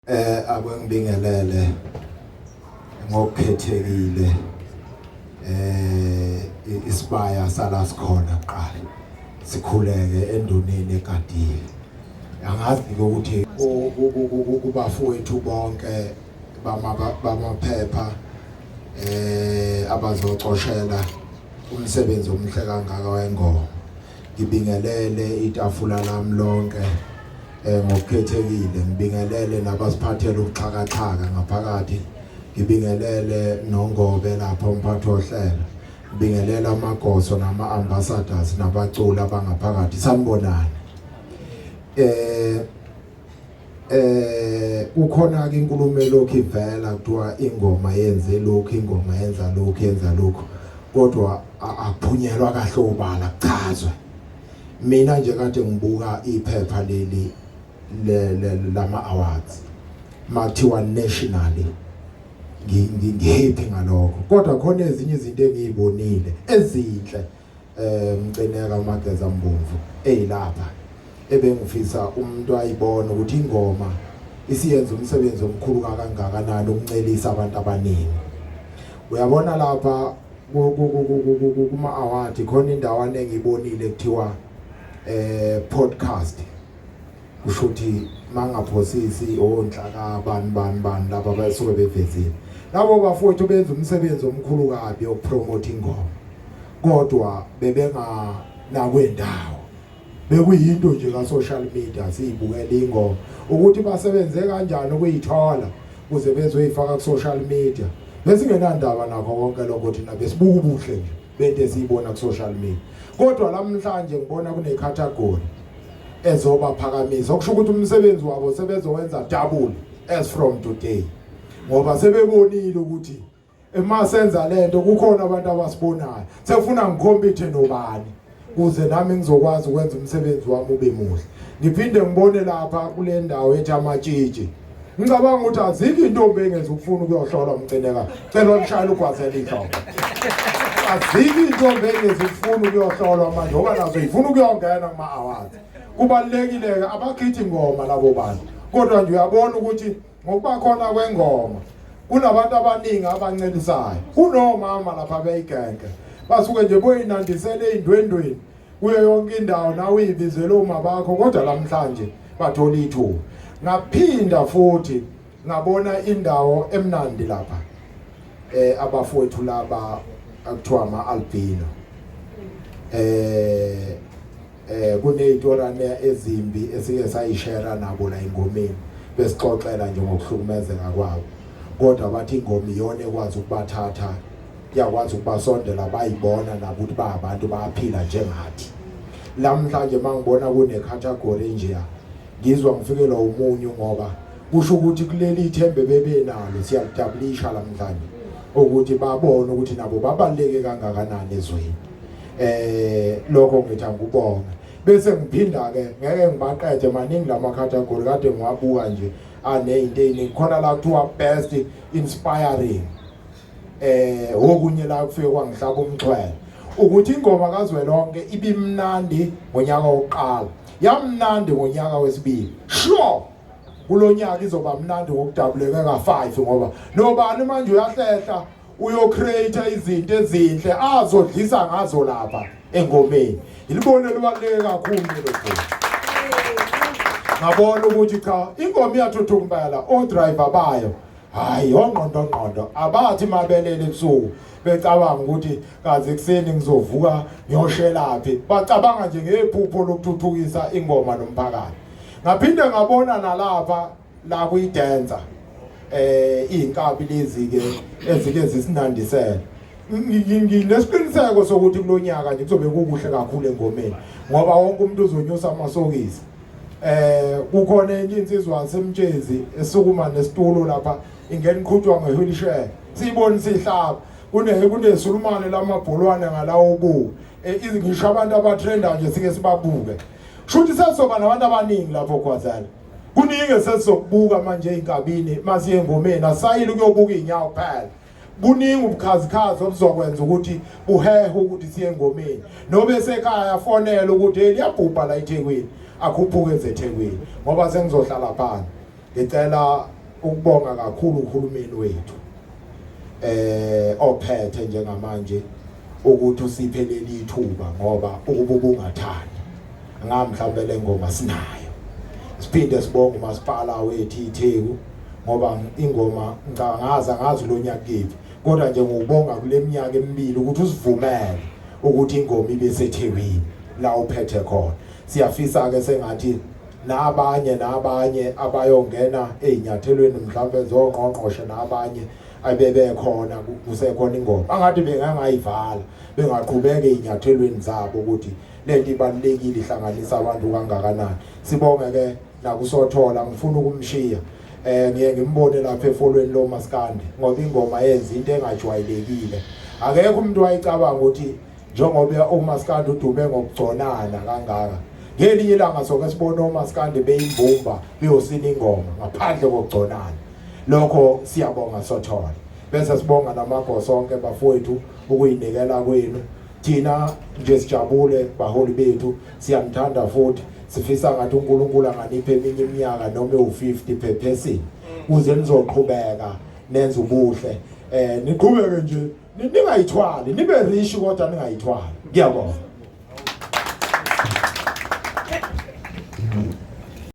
Ake ngibingelele ngokukhethekile isibaya sala sikhona kuqala sikhuleke enduneni egadile. Angazi ke ukuthi kubafowethu bonke bamaphepha abazocoshela umsebenzi omuhle kangaka wengoma. Ngibingelele itafula lami lonke ngokukhethekile, ngibingelele nabasiphathela ubuxhakaxhaka ngaphakathi, ngibingelele noNgobe lapha umphathi wohlelo, ngibingelele amagoso nama-ambassadors nabaculi abangaphakathi. Sanibonani. Kukhona ke inkulumo elokhu ivela kuthiwa ingoma yenze lokhu, ingoma yenza lokhu, yenza lokhu, kodwa akuphunyelwa kahle obala kuchazwe. Mina nje kade ngibuka iphepha leli lama awards makuthiwa nationally, ngihappy ngalokho, kodwa khona ezinye izinto engiyibonile ezinhle Mcineka uMageza Mbomvu eyilapha ebengifisa umuntu ayibone ukuthi ingoma isiyenza umsebenzi omkhulu kangakanani ukuncelisa abantu abaningi. Uyabona lapha kuma award khona indawana engiyibonile kuthiwa podcast, kusho ukuthi mangaphosisi onhlaka bani bani bani laba basuke bevezile. Labo bafowethu benza umsebenzi omkhulu kabi wokupromote ingoma, kodwa bebenga nakwendawo bekuyinto nje ka social media siyibukela ingoma ukuthi basebenze kanjani ukuyithola kuze bezoyifaka ku social media. Besingenandaba nakho konke lokho thina, besibuka ubuhle nje bento esiyibona ku social media. Kodwa namhlanje ngibona kune category ezobaphakamisa, okusho ukuthi umsebenzi wabo sebezowenza double as from today, ngoba sebebonile ukuthi ema senza lento kukhona abantu abasibonayo, sefuna ngikhompithe nobani kuze nami ngizokwazi ukwenza umsebenzi wami ube muhle. Ngiphinde ngibone lapha kule ndawo ethi amatshitshi, ngicabanga ukuthi azikho intombi engenza ukufuna ukuyohlolwa. Mcineka, cela nishayele ugwazela inhloko. Azikho intombi engenza ukufuna ukuyohlolwa manje, ngoba nazo ifuna ukuyongena kuma awards. Kubalulekile-ke abakhithi ingoma labo bantu, kodwa nje uyabona ukuthi ngokuba khona kwengoma kunabantu abaningi abancelisayo. Kunomama lapha beyigenke basuke nje boyinandisele ey'ndwendweni kuyo yonke indawo, nawe uyibizele uma bakho, kodwa namhlanje bathola ithuba. Ngaphinda futhi ngabona indawo emnandi lapha abafowethu laba akuthiwa ama-albino, kunezitorane ezimbi esike sayishare nabo la engomeni, besixoxela nje ngokuhlukumezeka kwabo, kodwa bathi ingoma iyona ekwazi ukubathatha, yakwazi ukubasondela, bayibona nabo ukuthi bayabantu bayaphila njengathi. Namhlanje mangibona kune category nje, ngizwa ngifikelwa umunyu, ngoba kusho ukuthi kuleli ithembe bebenalo siyalidabulisha namhlanje, ukuthi babone ukuthi nabo babaluleke kangakanani ezweni. Lokho ngithi angikubonge, bese ngiphinda ke ngeke ngibaqede, maningi lama category kade ngiwabuka nje anezinto eziningi. Khona la kuthiwa best inspiring, okunye la kufike kwangihlaba umxhwele ukuthi ingoma kazwelonke ibimnandi ngonyaka wokuqala, yamnandi ngonyaka wesibili, sure kulonyaka izoba mnandi ngokudabuleke ka5, ngoba nobani manje uyahlehla uyocreate izinto ezinhle azodlisa ngazo lapha engomeni. Ilibone libaluleke kakhulu lelo phupho. Ngabona ukuthi cha, ingoma iyathuthuka impela, o driver bayo hayi ongqondo ngqondo abathi mabelele ebusuku becabanga ukuthi kaze ekuseni ngizovuka ngiyoshelaphi, bacabanga nje ngephupho lokuthuthukisa ingoma nomphakathi. Ngaphinde ngabona nalapha la kuyidancer inkabi lezi ke ezike zisinandisela. Nginesiqiniseko sokuthi kulonyaka nje kuzobe kukuhle kakhulu engomeni, ngoba wonke umuntu uzonyusa amasokisi. Kukhona enye insizwa yasemtshezi esukuma nesitulo lapha ingena iqhutshwa nge-wheelchair, siyibona sihlaba kunesulumane lamabholwane ngalawo buka ngisho abantu abatrenda nje sike sibabuke. Shuthi sesizoba nabantu abaningi lapho Gwazela, kuningi sesizokubuka manje ey'nkabini masiye engomeni, asayile ukuyobuka iy'nyawo kuphela. Kuningi ubukhazikhazi obuzokwenza ukuthi buhehe ukuthi siye engomeni, nobe sekhaya afonele ukuthi hey liyabhubha la eThekwini, akhuphuke ezeThekwini ngoba sengizohlala phansi. Ngicela ukubonga kakhulu uhulumeni wethu eh ophethe njengamanje ukuthi usiphe leli ithuba ngoba ukuba ubungathandi ngamhlawumbe le ngoma sinayo. Siphinde sibonge umasipala wethu iTheku ngoba ingoma ngicabanga ngazi lo nyaka kephi kodwa nje ngubonga kule minyaka emibili ukuthi usivumele ukuthi ingoma ibe seThekwini la uphethe khona. Siyafisa ke sengathi nabanye nabanye abayongena ezinyathelweni mhlawumbe zongqongqoshe nabanye abebekhona kusekhona ingoma angathi bengangayivala bengaqhubeka ezinyathelweni zabo ukuthi lento ibalulekile ihlanganisa abantu kangakanani. Sibonge ke nakusothola ngifuna ukumshiya eh ngiye ngimbone lapha efolweni lo maskandi ngoba ingoma yenza into engajwayelekile. Akekho umuntu wayicabanga ukuthi njengoba umaskandi udume ngokugconana kangaka ngelinye ilanga soke sibone omaskandi beyimbumba beyosina ingoma ngaphandle kokugconana. Lokho siyabonga sothola bese sibonga namagoso onke bafowethu ukuyinikela kwenu. Thina nje sijabule baholi bethu, siyanithanda futhi sifisa ngathi uNkulunkulu anganipha eminye iminyaka noma ewu-50 per person kuze nizoqhubeka nenze ubuhle. Niqhubeke nje ningayithwali, nibe rich kodwa ningayithwali. Ngiyabonga.